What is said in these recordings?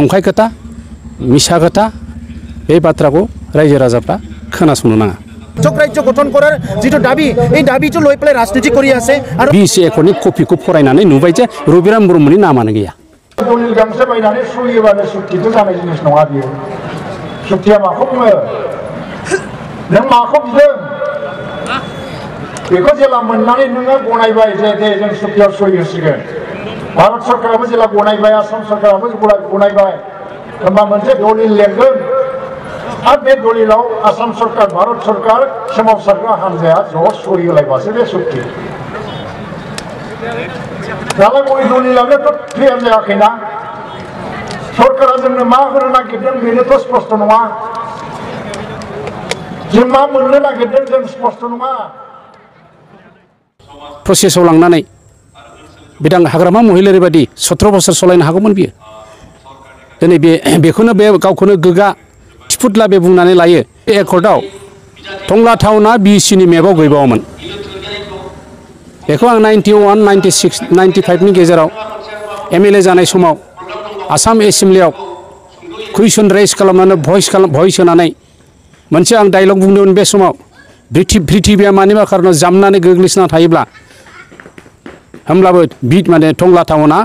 नंखाय खोथा मिसा खोथा बे बाथ्राखौ रायजो राजाफ्रा खोनासंनो नाङा राज्य गठन करार जितु दाबी এই दाबीটো লৈ পেলাই राजनीति কৰি আছে আৰু बिसि एकरनि कपिखौ फरायनानै नुबाय जे रबिराम ब्रह्मनि नामानो गैया दलिल गांसे बायनानै सुयोबानो सुक्तिथ' जानाय जिनिस नङा बियो सुक्तिया माखौ बुङो नों माखौ बिदों बेखौ जेला मोननानै नोङो गनायबाय जे जों सुक्तियाव सहि होसिगोन भारत सरकाराबो जेला गनायबाय आसाम सरकाराबो गनायबाय होमबा मोनसे दलिल लिरगोन आरो बे दलिलाव आसाम सरकार भारत सरकार सोमावसारग्रा हान्जाया ज' सहि होलायबासो बे सुक्ति दालाय गय दलिलावनोथ' क्लियार जायाखैना सरकारा जोंनो मा होनो नागिरदों बेनोथ' स्पष्ट नङा जों मा मोननो नागिरदों जों स्पष्ट नङा प्रसेसआव लांनानै बिदां हाग्रामा महिलारि बायदि 17 बोसोर सलायनो हागौमोन बियो दिनै बेखौनो बे गावखौनो गोगा टिफुदला बे बुंनानै लायो एकर्डआव टंला टाउना बिसिनि मेपआव गैबावामोन बेखौ आं 91, 96, 95 नि गेजेराव एमएलए जानाय समाव आसाम एसेम्ब्लियाव कुइसन रेज खालामनानै भइस होनानै मोनसे आं डायलग बुंदोंमोन बे समाव पृथिबिया मानिबा खारनाव जामनानै गोग्लैसोना थायोब्ला होमब्लाबो माने टंला टाउना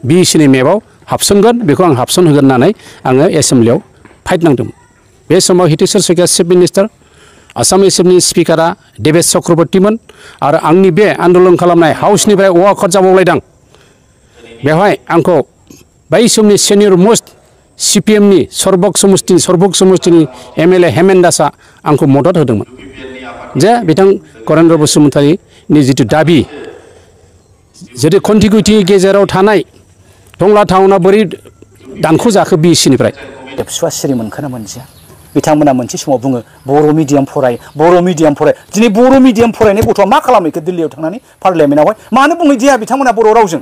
बिसिनि मेपआव हाबसनगोन बेखौ आं हाबसन होगोन होननानै आङो एसेम्ब्लियाव फाइट नांदोंमोन बे समाव हितेश्वर शइकिया चिफ मिनिस्टार आसाम एसेम्ब्लिनि स्पिकारा देबेश चक्रवर्तीमोन आरो आंनि बे आन्दोलन खालामनाय हाउसनिफ्राय वाकआउट जाबावलायदां बेवहाय आंखौ बै समनि सिनियर मोस्ट सिपिएमनि सरभग समष्टिनि एमएलए हेमेन दासआ आंखौ मदद होदोंमोन जे बिथां करेन्द्र बसुमतारीनि जितु दाबि जुदि कन्टिगिउटिनि गेजेराव थानाय टंला टाउना बोरै दानख' जाखो बिसिनिफ्राय एबसुआ सिरि मोनखोना मोनथिया बिथांमोना मोनसे समाव बुङो बर' मिडियाम फराय दिनै बर' मिडियाम फरायनाय गथ'आ मा खालामैखो दिल्लीयाव थांनानै पार्लियामेन्टआवहाय मानो बुङैदिया बिथांमोना बर' रावजों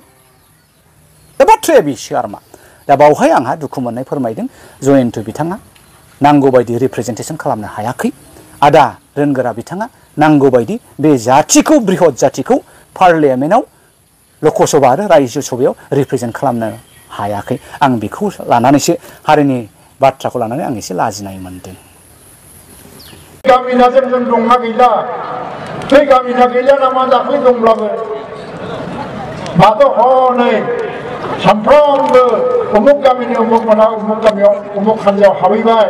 दा बाथ्राया बिसो आरमा दा बावहाय आंहा दुखु मोननाय फोरमायदों जयन्त बिथाङा नांगौ बायदि रिप्रेजेन्टेसन खालामनो हायाखै आदा रोनगोरा बिथाङा नांगौ बायदि बे जाथिखौ बृहत जाथिखौ पार्लियामेन्टआव लकसभा आरो राज्य सभायाव रिप्रेजेन्ट खालामनो हायाखै आं बेखौ लानानैसो हारिनि बाथ्राखौ लानानै आं एसे लाजिनाय मोनदों गामिना जों दंना गैला बे गामिना गैला नामा दाख्लै दंब्लाबो माथो हनै सामफ्रामबो उमुक गामिनि उमुक मोना उमुक गामियाव उमुक हान्जायाव हाबैबाय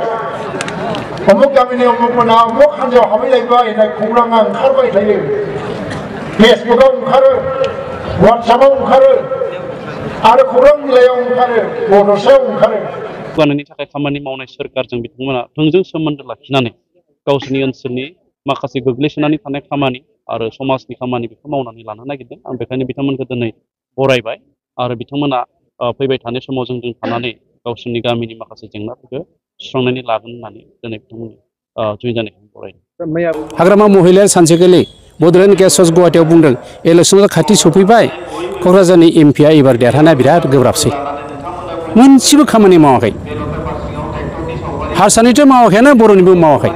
उमुक गामिनि उमुक मोना उमुक हान्जायाव हाबैलायबाय होननाय खौराङा ओंखारबाय थायो फेसबुकआव ओंखारो वाट्सएपआव ओंखारो आरो खौरां बिलाइयाव ओंखारो बड'सायाव ओंखारो जौगानायनि थाखाय खामानि मावनाय सोरखारजों बिथांमोना थोंजों सोमोन्दो लाखिनानै गावसोरनि ओनसोलनि माखासे गोग्लैसोनानै थानाय खामानि आरो समाजनि खामानि बेखौ मावनानै लानो नागिरदों आं बेखायनो बिथांमोनखौ दिनै बरायबाय आरो बिथांमोना फैबाय थानाय समाव जोंजों थानानै गावसोरनि गामिनि माखासे जेंनाफोरखौ सुस्रांनानै लागोन होननानै दिनै बिथांमोननि जइन जानायखौ बरायदों हाग्रामा महिलाया सानसेखालि बड'लेण्ड गेस्ट हाउस गुवाहाटीआव बुंदों इलेक्सना खाथि सफैबाय क'क्राझारनि एमपिआ एबार देरहानाया बिराद गोब्राबसै मोनसेबो खामानि मावाखै हारसानिथ' मावाखैयानो बर'निबो मावाखै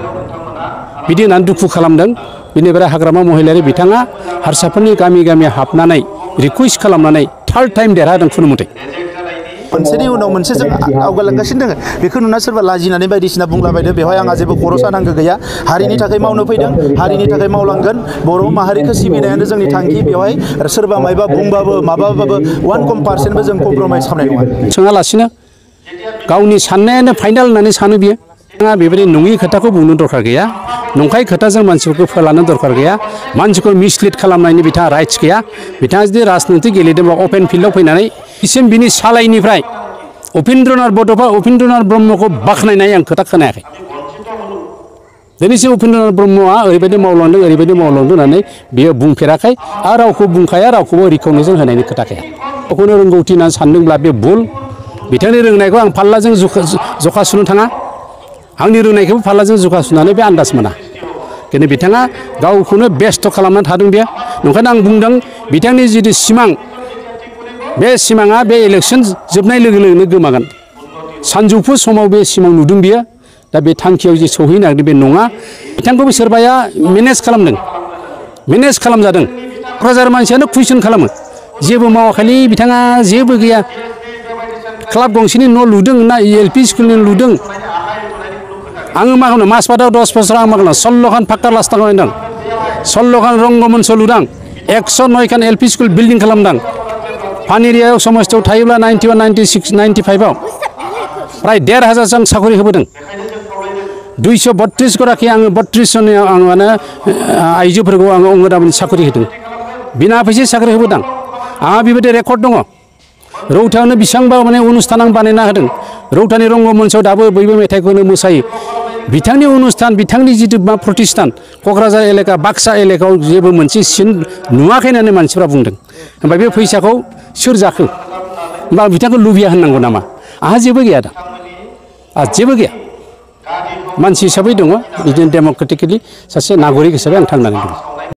बिदि होननानै दुखु खालामदों बेनिफ्राय हाग्रामा महिलारि बिथाङा हारसाफोरनि गामि हाबनानै रिकुवेस्ट खालामनानै थार्ड टाइम देरहादों खुनुमथे मोनसेनि उनाव मोनसे जों आवगायलांगासिनो दङ बेखौ नुना सोरबा लाजिनानै बायदिसिना बुंलाबायदो बेवहाय आंहा जेबो खर' सानांगौ गैया हारिनि थाखाय मावनो फैदों हारिनि थाखाय मावलांगोन बर' माहारिखौ सिबिनायानो जोंनि थांखि बेवहाय सोरबा मायबा बुंबाबो माबाबाबो 1% जों कमप्रमाइज खालामनाय नङा सोङालासिनो गावनि साननायानो फाइनाल होननानै सानो बियो बिथाङा बेबायदि नङि खोथाखौ बुंनो दरकार गैया नंखाय खोथाजों मानसिफोरखौ फोलानो दरकार गैया मानसिखौ मिसलिड खालामनायनि बिथाङा राइट्स गैया बिथाङा जुदि राजनिति गेलेदोंबा अपेन फिल्डआव फैनानै बिसिम बिनि सालायनिफ्राय उपेन्द्रनाथ बड'फा उपेन्द्रनाथ ब्रह्मखौ बाख्नायनाय आं खोथा खोनायाखै दिनैसिम उपेन्द्रनाथ ब्रह्मआ ओरैबायदि मावलांदों होननानै बियो बुंफेराखै आरो रावखौ बुंखाया रावखौबो रिकगनाइजेसन होनायनि खोथा गैया गावखौनो रोंगौथि होननानै सानदोंब्ला बे भुल बिथांनि रोंनायखौ आं फाल्लाजों जखा सुनो थाङा आंनि रोंनायखौबो फाल्लाजों जखा सुनानै बे आन्दाज मोना किन्तु बिथाङा गावखौनो बेस्थ' खालामनानै थादों बेयो ओंखायनो आं बुंदों बिथांनि जितु सिमां बे सिमाङा बे इलेक्सन जोबनाय लोगो लोगोनो गोमागोन सानजौफु समाव बे सिमां नुदों बियो दा बे थांखियाव जे सौहैनो नागिरदों बे नङा बिथांखौबो सोरबाया मेनेज खालामजादों क'क्राझार मानसियानो कुइसन खालामो जेबो मावाखैलै बिथाङा जेबो गैया क्लाब गंसेनि न' लुदों ना LP स्कुलनि लुदों आङो मा खालामनो मासबादाव 10 बोसोर आं मा खालामनो 16 खान फाक्का लास्टार बानायदों 16 खान रंगमन्च लुदां 109 खान LP स्कुल बिल्डिं खालामदां पानेरियायाव समस्थियाव थायोब्ला 91 96 95 आव प्राय 1500 आं साखरि होबोदों 232 गराखि आङो 32 जन आं माने आइजोफोरखौ आङो अंगदाबानि साखरि होदों बिना फैसा साखरि होबोदों आंहा बेबायदि रेकर्ड दङ रौतायावनो बेसेबांबा माने अनुस्थान आं बानायना होदों रौतानि रंगमन्चआव दाबो बयबो मेथाइखौनो मोसायो बिथांनि अनुस्थान बिथांनि जितु मा प्रतिष्ठान क'क्राझार एलेका बाक्सा एलेकायाव जेबो मोनसे सिन नुवाखै होननानै मानसिफ्रा बुंदों ओमफ्राय बे फैसाखौ सोर जाखो होमबा बिथांखौ लुबैया होननांगौ नामा आंहा जेबो गैया दा आंहा जेबो गैया मानसि हिसाबै दङ बिदिनो डेम'क्रेटिकेलि सासे नागरिक हिसाबै आं थांनानै दङ